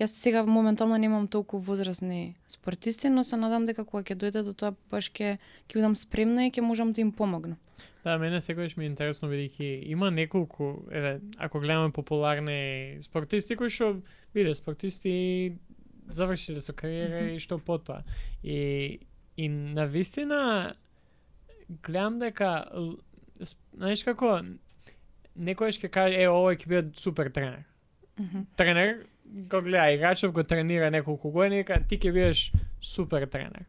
Јас сега моментално немам толку возрастни спортисти, но се надам дека кога ќе дојде до тоа баш ќе бидам спремна и ќе можам да им помогнам. Да, мене секогаш ми е интересно бидејќи има неколку, ако гледаме популарни спортисти кои што биле спортисти завршиле со кариера и што потоа. И навистина гледам дека, знаеш како, некојаш ќе каже, овој ќе биде супер тренер. Тренер го гледа, играчов го тренира неколку години, ти ќе бидеш супер тренер.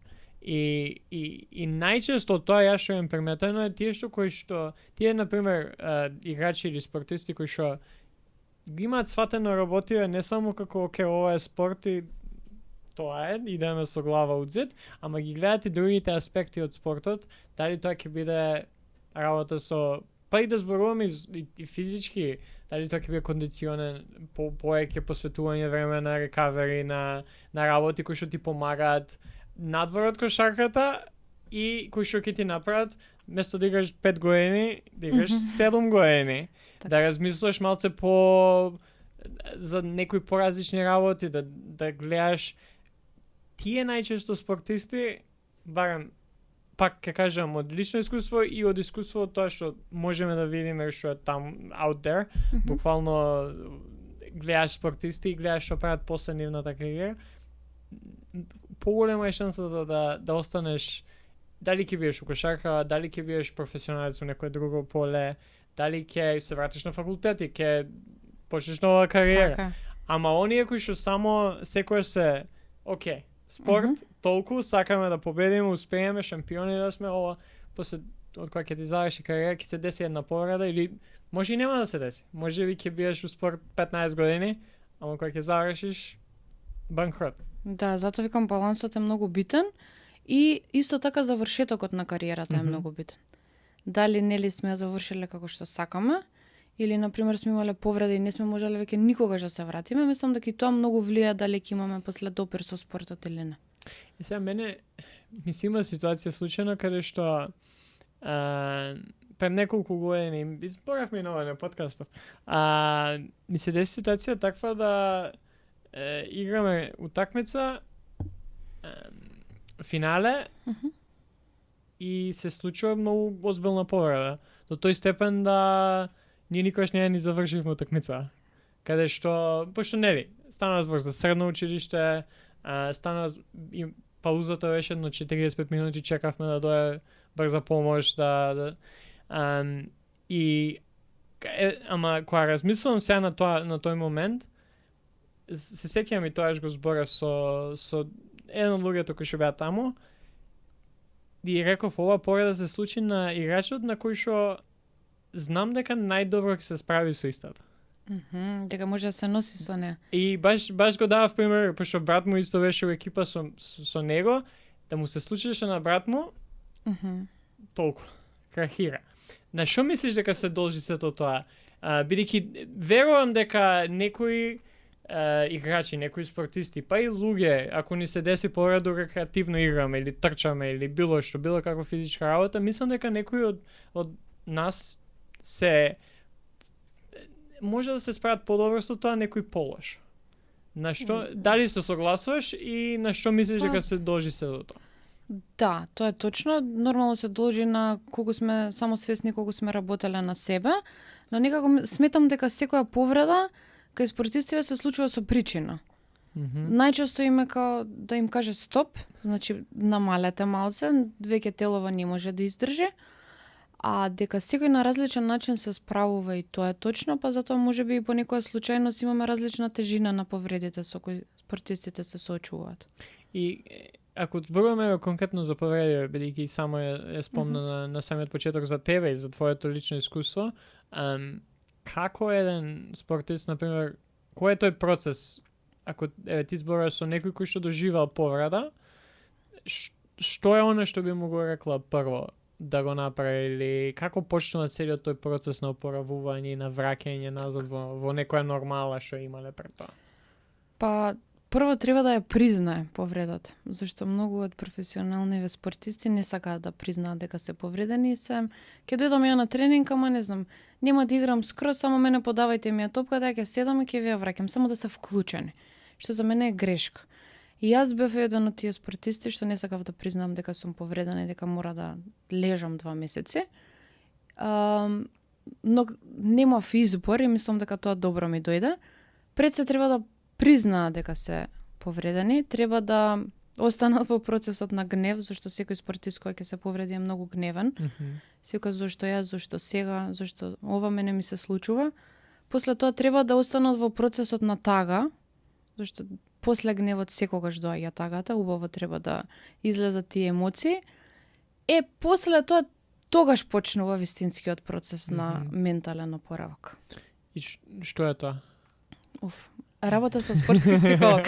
И најчесто тоа ја што им приметено е тие што кои што тие на пример играчи или спортисти кои што ги имаат сватено работија не само како оке ова е спорт и тоа е, идеме со глава од зид, ама ги гледат и другите аспекти од спортот, дали тоа ќе биде работа со па и да зборуваме и физички, дали тоа ќе биде кондиционен, повеќе посветување време на рекавери, на работи кои што ти помагаат надвор од кошарката и кои што ќе ти направат место да играш 5 години, да играш 7 години, да размислуваш малце за некои поразлични работи, да гледаш тие најчесто спортисти, барем пак ќе кажам од лично искуство и од искуство тоа што можеме да видиме што е там out there, буквално гледаш спортисти и гледаш што прават после нивната кариера, поголема е шансата да останеш, дали ќе биеш у кошарка, дали ќе биеш професионалец у некое друго поле, дали ќе се вратиш на факултет и ќе почнеш нова кариера. Така. Ама оние кои што само секојаш се, окей, спорт, толку, сакаме да победиме, успееме, шампиони да сме, ова, после од кога ќе ти заврши кариера, ќе се деси една повреда или може и нема да се деси. Може би ќе биеш у спорт 15 години, ама кога ќе завршиш, банкрот. Да, затоа викам балансот е многу битен и исто така завршетокот на кариерата е многу битен. Дали нели сме ја завршиле како што сакаме, или на пример сме имале повреди и не сме можеле веќе никогаш да се вратиме, мислам дека и тоа многу влија дали ќе имаме после допир со спортот или не. И сега мене ми се има ситуација случајно каде што пред неколку години изборавме и на подкастов. Ми се деси ситуација таква да играме утакмица финале и се случува многу озбилна повреда. до тој степен да ние никогаш не ни завршивме утакмица. Каде што, пошто нели, стана збор за средно училиште, стана и паузата беше едно 45 минути, чекавме да дое брза помош, и ама кога размислувам сега на тој момент, се сеќавам и тоа го зборев со еден од луѓето кои што беа таму, и реков ова повреда се случи на играчот на кој што знам дека најдобро ќе се справи со истата. Дека може да се носи со неа. И баш го давав пример, пошто брат му исто беше во екипа со него, да му се случеше на брат му, толку крахира. На што мислиш дека се должи сето тоа? Бидејќи верувам дека некои играчи, некои спортисти, па и луѓе, ако ни се деси повреда рекреативно играме или трчаме или било што, било како физичка работа, мислам дека некои од нас се може да се справат подобро со тоа, некои полош. На што, дали се согласуваш и на што мислиш дека се должи се до тоа? Да, тоа е точно. Нормално се должи на колку сме самосвесни, колку сме работеле на себе, но некако сметам дека секоја повреда кај спортистиве се случува со причина. Најчесто име као да им каже стоп, значи намалете малце, веќе телова не може да издржи, а дека секој на различен начин се справува и тоа е точно, па затоа можеби и по некоја случајност имаме различна тежина на повредите со кои спортистите се соочуваат. И ако зборуваме конкретно за повреди, бидејќи само е спомна на самиот почеток за тебе и за твоето лично искуство, како еден спортист, например, кој е тој процес, ако ти зборуваш со некој кој што доживал повреда, што е оно што би му го рекла прво да го направи, или како почнува целиот тој процес на опоравување и на враќање назад во некоја нормала што имале пред тоа? Па прво треба да ја признае повредата, зашто многу од професионални спортисти не сакаат да признаат дека се повредени и се ќе дојдам ја на тренинг, ама не знам, нема да играм скроз, само мене подавајте ми ја топката, ја ќе седам и ќе ви ја враќам, само да се вклучени, што за мене е грешка. И јас бев еден од тие спортисти што не сакав да признам дека сум повредена и дека мора да лежам 2 месеци. Но немав избор и мислам дека тоа добро ми дојде. Пред се треба да признаат дека се повредени, треба да останат во процесот на гнев, зашто секој спортист кој ќе се повреди е многу гневен. Секој зашто јас, зашто сега, зашто ова мене ми се случува. После тоа треба да останат во процесот на тага, зашто после гневот секогаш доаѓа тагата, убаво треба да излезат тие емоции. После тоа тогаш почнува вистинскиот процес на ментален опоравок. И што е тоа? Работа со спортски психолог.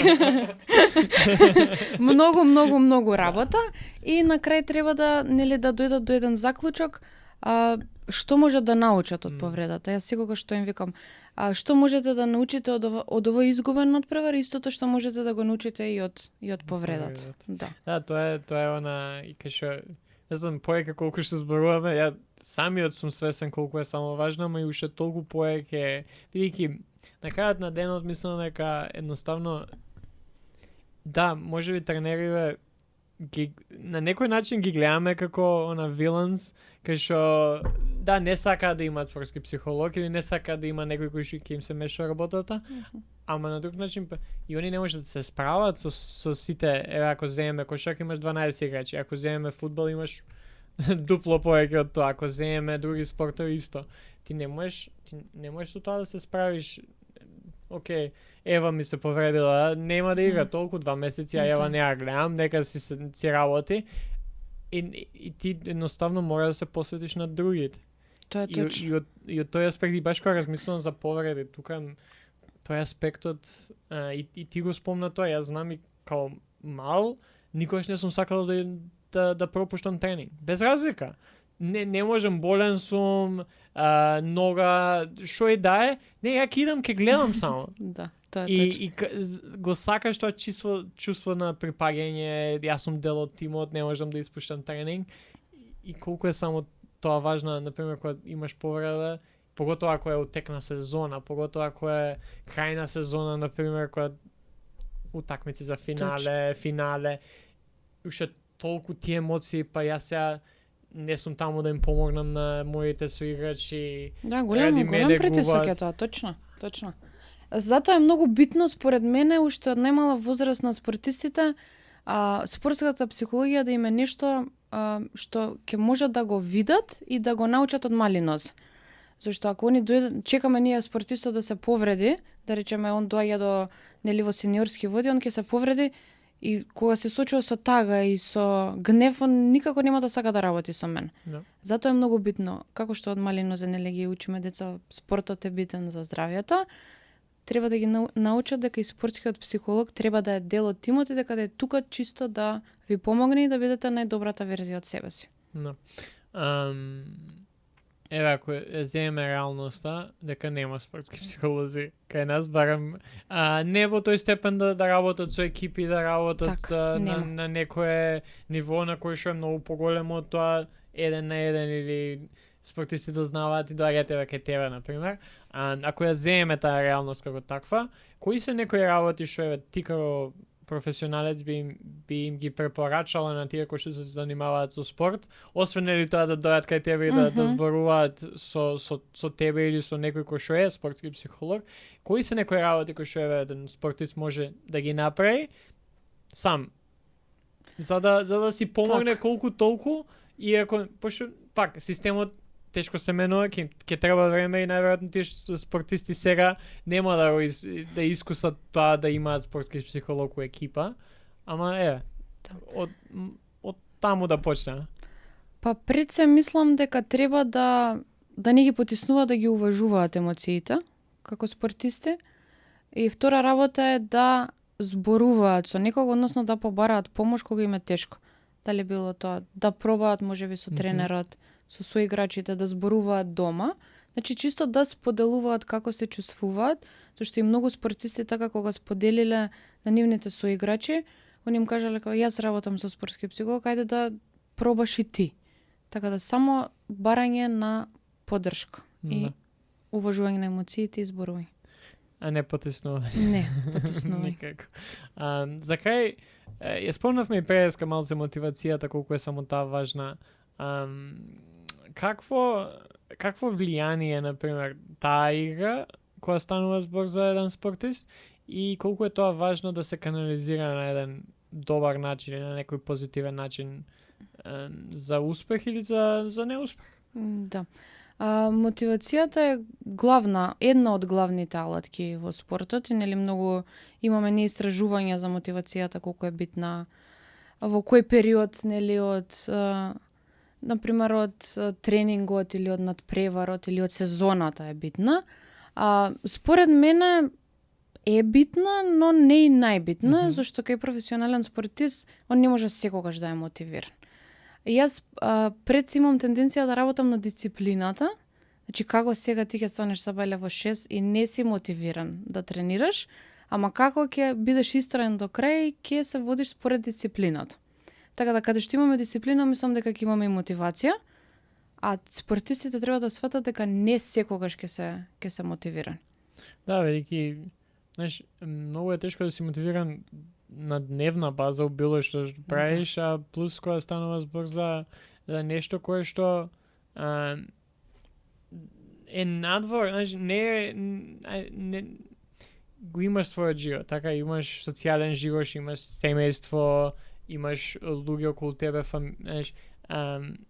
Многу работа и на крај треба да дојдат до еден заклучок, што може да научат од повредата. Јас секогаш што им викам, што можете да научите од овој изгубен надпревар, истото што можете да го научите и од повредата. Да, тоа е она и кај не знам, поека колку што зборуваме, ја самиот сум свесен колку е само важно, ама и уште толку поеќе, бидејќи на крајот на денот мислам дека едноставно да, можеби тренериве на некој начин ги гледаме како она виланс, кај што да, не сакаат да имаат спортски психолог или не сакаат да има некој кој што ќе им се меша работата, ама на друг начин и они не можат да се справат со сите, ако земеме кошарка имаш 12 играчи, ако земеме фудбал имаш дупло повеќе од тоа, ако земеме други спортови исто. Ти не можеш со тоа да се справиш. Океј, Ева ми се повредила, нема да игра толку 2 месеци, а Ева не ја гледам, нека си работи. И ти едноставно мора да се посветиш на другите. Тоа е точно. И од тој аспект, и баш кога размислувам за повреди, тука тој аспектот, и ти го спомна тоа, јас знам и као мал, никогаш не сум сакал да пропуштам тренинг. Без разлика. Не можам, болен сум, нога, што и да е, не, ја идам, ке гледам само. Да, тоа е точно. И го сакаш тоа чувство на припаѓање, јас сум дел од тимот, не можам да испуштам тренинг. И колку е само тоа важно, например, кога имаш повреда, поготоа ако е утекна сезона, поготоа ако е крајна сезона, например, кога утакмици за финале, уште толку тие емоции, па јас сега не сум таму да им помогнам на моите соиграчи. Да, ради голем мене притисок е губат. тоа, точно. Затоа е многу битно според мене уште од најмала возраст на спортистите спортската психологија да им е нешто што ќе можат да го видат и да го научат од мали нозе. Зашто ако они чекаме ние спортистот да се повреди, да речеме он доаѓа до нели во сениорски води, он ќе се повреди и кога се сочува со тага и со гнев, он никако нема да сака да работи со мен. Да. Затоа е многу битно, како што од мали нозе нели ги учиме деца, спортот е битен за здравјето, треба да ги научат дека и спортскиот психолог треба да е дел од тимот и дека да е тука чисто да ви помогне и да бидете најдобрата верзија од себе си. Да. Еве, ако земеме реалноста, дека нема спортски психолози кај нас, барам не во тој степен да работат со екипи, да работат на некое ниво на кој што е многу поголемо од тоа 1 на 1 или спортисти дознаваат и доаѓате кај тебе, например. Ако ја земеме таа реалност како таква, кои се некои работи што еве ти како професионалец би им ги препорачала на тие кои што се занимаваат со спорт, освен нели тоа да дојдат кај тебе и да зборуваат со тебе или со некој кој што е спортски психолог, кои се некои работи кои што еве еден спортист може да ги направи сам за да си помогне колку толку, и ако пошто пак системот тешко се менува, ќе треба време и најверојатно тие спортисти сега нема да искусат тоа да имаат спортски психолог у екипа, ама од таму да почне. Па пред се мислам дека треба да не ги потиснува, да ги уважуваат емоциите како спортисти. И втора работа е да зборуваат со некого, односно да побараат помош кога им е тешко. Дали било тоа да пробаат можеби со тренерот, со соиграчите, да зборуваат дома. Значи чисто да споделуваат како се чувствуваат, зашто и многу спортисти така кога споделиле на нивните соиграчи, они им кажале дека јас работам со спортски психолог, ајде да пробаш и ти. Така да само барање на поддршка и уважување на емоциите и зборување. А не потиснување. Не, потиснување. Никако. За крај, ја спомнавме и преска малце мотивацијата, колку е само таа важна. Какво влијание, например, таа игра, која станува збор за еден спортист, и колку е тоа важно да се канализира на еден добар начин или на некој позитивен начин за успех или за неуспех? Да. Мотивацијата е една од главните алатки во спортот и нели многу имаме ние истражувања за мотивацијата, колку е битна, во кој период нели од например од тренингот или од надпреварот или од сезоната е битна. Според мене е битна, но не и најбитна, зашто кај професионален спортист он не може секогаш да е мотивиран. Јас пред имам тенденција да работам на дисциплината. Значи како сега ти ќе станеш сабајле во 6 и не си мотивиран да тренираш, ама како ќе бидеш истраен до крај, ќе се водиш според дисциплината. Така да каде што имаме дисциплина, мислам дека ќе имаме и мотивација, а спортистите треба да сватат дека не секогаш ќе се мотивиран. Да, ведејќи знаеш, многу е тешко да си мотивиран на дневна база у било што правиш, а плюс кога станува збор за нешто кое што е надвор, знаеш, не го имаш својот живот, така имаш социјален живот, имаш семејство, имаш луѓе околу тебе, знаеш,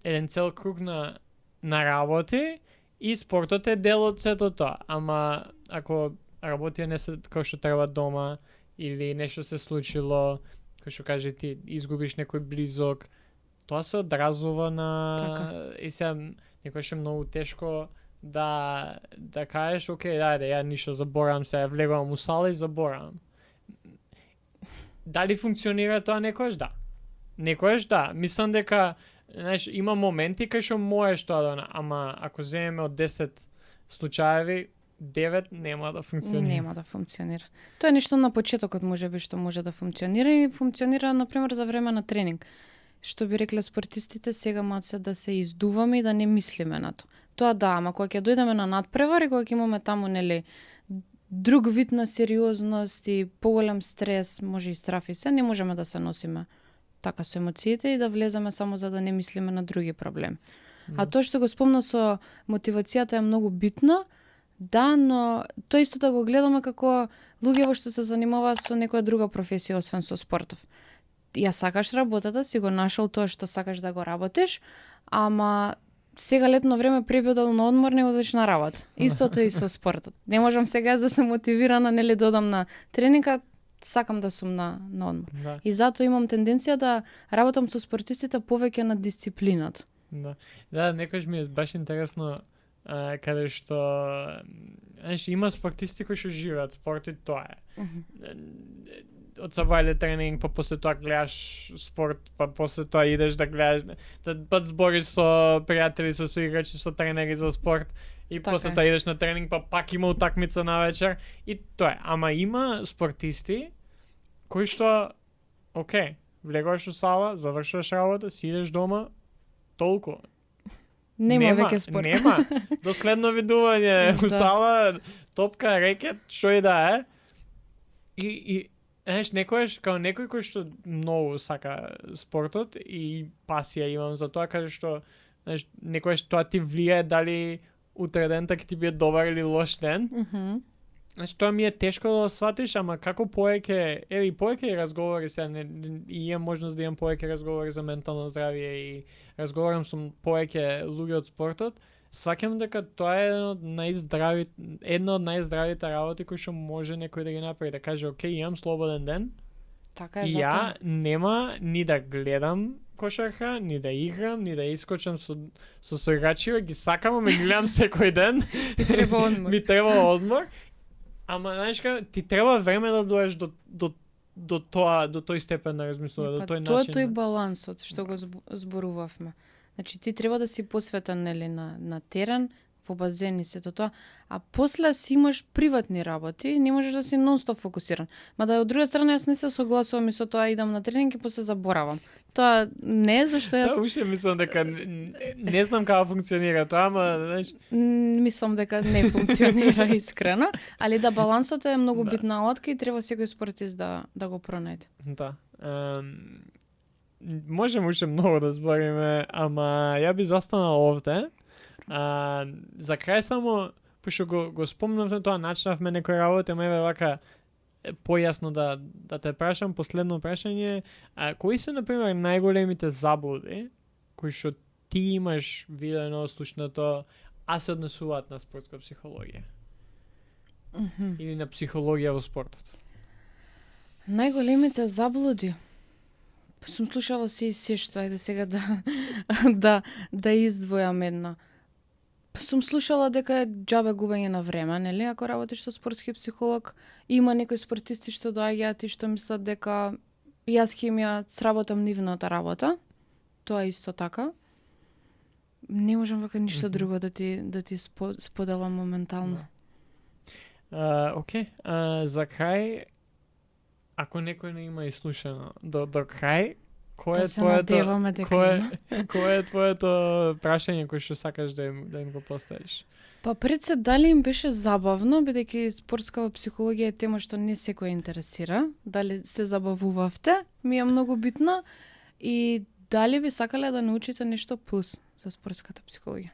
еден цел круг на работи и спортот е дел од сето тоа. Ама ако работија не се како што треба дома или нешто се случило, како што кажи ти, изгубиш некој близок, тоа се одразува на и сега некојаш е многу тешко да кажеш, окей, дајде, ја ништо заборавам се, влегувам у сала и заборавам. Дали функционира тоа некојаш? Да. Некојаш да. Мислам дека, знаеш, има моменти кај што можеш тоа да, ама ако земеме од 10 случаеви, 9 нема да функционира. Нема да функционира. Тоа е нешто на почетокот можеби што може да функционира и функционира например за време на тренинг. Што би рекле спортистите, сега маце да се издуваме и да не мислиме на тоа. Тоа да, ама кога ќе дојдеме на надпревар и кога ќе имаме таму нели друг вид на сериозност и поголем стрес, може и страф и се, не можеме да се носиме така со емоциите и да влеземе само за да не мислиме на други проблеми. А Да. тоа што го спомна со мотивацијата е многу битно, да, но тоа исто да го гледаме како луѓе во што се занимаваат со некоја друга професија освен со спортов. Ја сакаш работата, си го нашол тоа што сакаш да го работиш, ама сега летно време пребодал на одмор не одиш на работа. Истото и со спортот. Не можам сега да се мотивирана, нели додам на тренинга, сакам да сум на одмор. Да. И затоа имам тенденција да работам со спортистите повеќе на дисциплината. Да. Да, некојаш ми е баш интересно каде што знаеш, има спортисти кои што живеат спорт и тоа е. Од сабајле тренинг, па после тоа гледаш спорт, па после тоа идеш да гледаш, да збориш со пријатели, со соиграчи, со тренери за спорт и Така после е. тоа идеш на тренинг, па пак има утакмица на вечер и тоа е. Ама има спортисти кои што окей, влегуваш у сала, завршуваш работа, си идеш дома, толку. Нема веќе спорт. Нема. До следно видување у Да. сала, топка, рекет, што и да е. И знаеш, некојаш, као некој кој што многу сака спортот и пасија имам за тоа, каде што, знаеш, некојаш тоа ти влијае дали утре дента ќе ти биде добар или лош ден. Значи, тоа ми е тешко да го сватиш, ама како повеќе, и повеќе разговори сега, и имам можност да имам повеќе разговори за ментално здравје и разговарам со повеќе луѓе од спортот, сваќам дека тоа е една од најздравите работи кои што може некој да ги направи, да каже, окей, имам слободен ден, Така е, и затоа. ја нема ни да гледам кошарка, ни да играм, ни да искочам со соиграчи, ги сакам, ама ги гледам секој ден. Ми треба одмор. Ми треба одмор. Ама знаеш како, ти треба време да доеш до тој степен на размислување, до тој Тоа е начин. тој балансот што го зборувавме. Значи ти треба да си посветен нели на терен, во базен и сето тоа, а после си имаш приватни работи, не можеш да си нонстоп фокусиран. Мада од друга страна јас не се согласувам и со тоа идам на тренинг и после заборавам. Тоа не е зашто јас Тоа уште мислам дека не знам како функционира тоа, ама знаеш, мислам дека не функционира искрено, али да балансот е многу Да. битна алатка и треба секој спортист да го пронајде. да. Можеме уште многу да збориме, ама ја би застанал овде. За крај само, пошто го спомнавме тоа, начнавме некој работа, ама еве вака појасно да те прашам, последно прашање, кои се например најголемите заблуди кои што ти имаш видено од слушнато, а се однесуваат на спортска психологија или на психологија во спортот? Најголемите заблуди. Сум слушала се што, ајде сега да издвојам една. Сум слушала дека е џабе губење на време, нели? Ако работиш со спортски психолог, има некои спортисти што доаѓаат и што мислат дека јас ќе им ја сработам нивната работа. Тоа е исто така. Не можам вака ништо друго да ти споделам моментално. Окей, за крај, ако некој не има изслушано до крај, Да се надеваме дека има. Кое е твоето прашање кој што сакаш да им го поставиш? Па пред се дали им беше забавно, бидејќи спортска психологија е тема што не секој интересира, дали се забавувавте, ми е многу битно и дали би сакале да научите нешто плюс за спортската психологија.